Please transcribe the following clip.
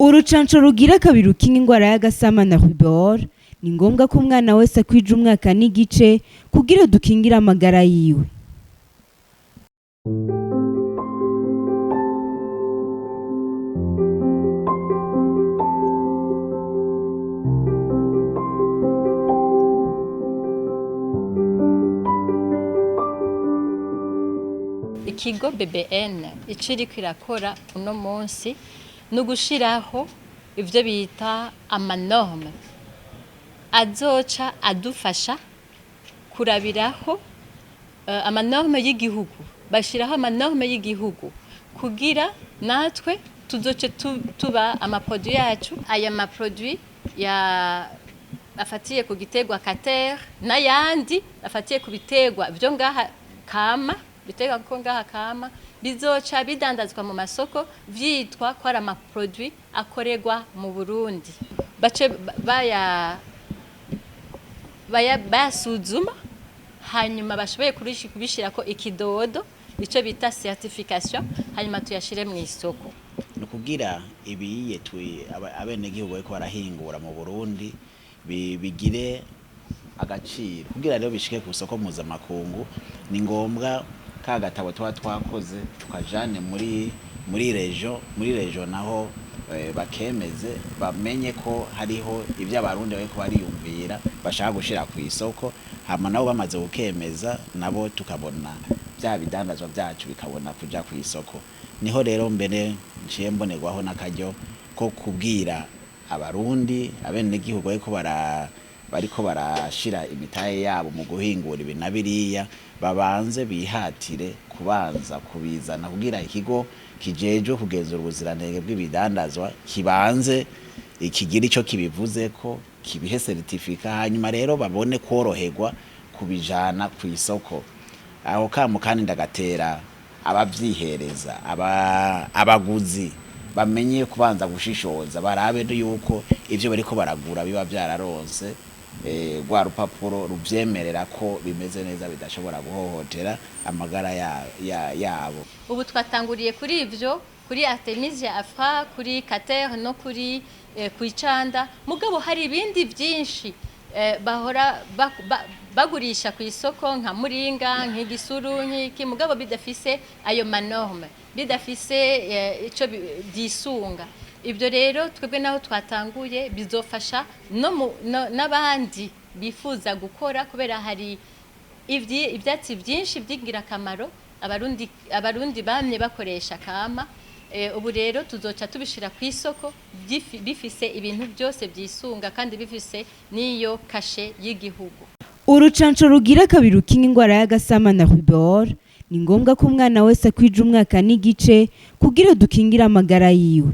Urucanco rugira kabiri rukinga ingwara y'agasama na rubéole ni ngombwa ko umwana wese akwija umwaka n'igice kugira dukingire amagara yiwe. Ikigo BBN ico iriko irakora uno munsi ni ugushiraho ivyo bita ama normes azoca adufasha kurabiraho ama normes y'igihugu. Bashiraho ama normes y'igihugu kugira natwe tuzoce tuba ama produits yacu, aya ma produits ya afatiye ku giterwa kater n'ayandi afatiye ku biterwa vyo ngaha kama, biterwa ko ngaha kama bizoca bidandazwa mu masoko vyitwa ko ari ama produits akorerwa mu Burundi. Bace baya baya bayasuzuma, hanyuma bashoboye kubishirako ikidodo, ico bita certification, hanyuma tuyashire mu isoko. Ni ukugira ibiye abenegihugu bariko barahingura mu Burundi bigire agaciro. Kugira rero bishike ku isoko mpuzamakungu, ni ngombwa ka gatabo tuba twakoze tukajane muri région, naho bakemeze, bamenye ko hariho ibyo Abarundi bariko bariyumvira bashaka gushira ku isoko. Hama nabo bamaze gukemeza, nabo tukabona bya bidandazwa byacu bikabona kuja ku isoko. Niho rero mbere nciye mbonerwaho n'akaryo ko kubwira Abarundi, abenegihugu bariko barashira imitahe yabo mu guhingura ibi na biriya, babanze bihatire kubanza kubizana kugira ikigo kijejwe kugenzura ubuziranenge bw'ibidandazwa kibanze ikigira ico kibivuze ko kibihe certificat, hanyuma rero babone koroherwa kubijana ku isoko. Aho kamo kandi ndagatera abavyihereza, abaguzi bamenye kubanza gushishoza, barabe yuko ivyo bariko baragura biba vyararonse rwa rupapuro ruvyemerera ko bimeze neza, bidashobora guhohotera amagara yabo. Ubu twatanguriye kuri ivyo, kuri Artemisia afra, kuri Cater no kuri kwicanda, mugabo hari ibindi vyinshi bahora bagurisha ku isoko, nka muringa, nk'igisuru, nk'iki, mugabo bidafise ayo ma normes, bidafise ico byisunga. Ibyo rero twebwe naho twatanguye bizofasha no n'abandi bifuza gukora, kubera hari ivyatsi byinshi by'ingirakamaro Abarundi bamye bakoresha kama. Ubu rero tuzoca tubishira ku isoko bifise ibintu byose byisunga kandi bifise n'iyo cachet y'igihugu. Urucanco rugira kabiri rukinga ingwara y'agasama na rubéole ni ngombwa ko umwana wese akwija umwaka n'igice kugira dukingire amagara yiwe.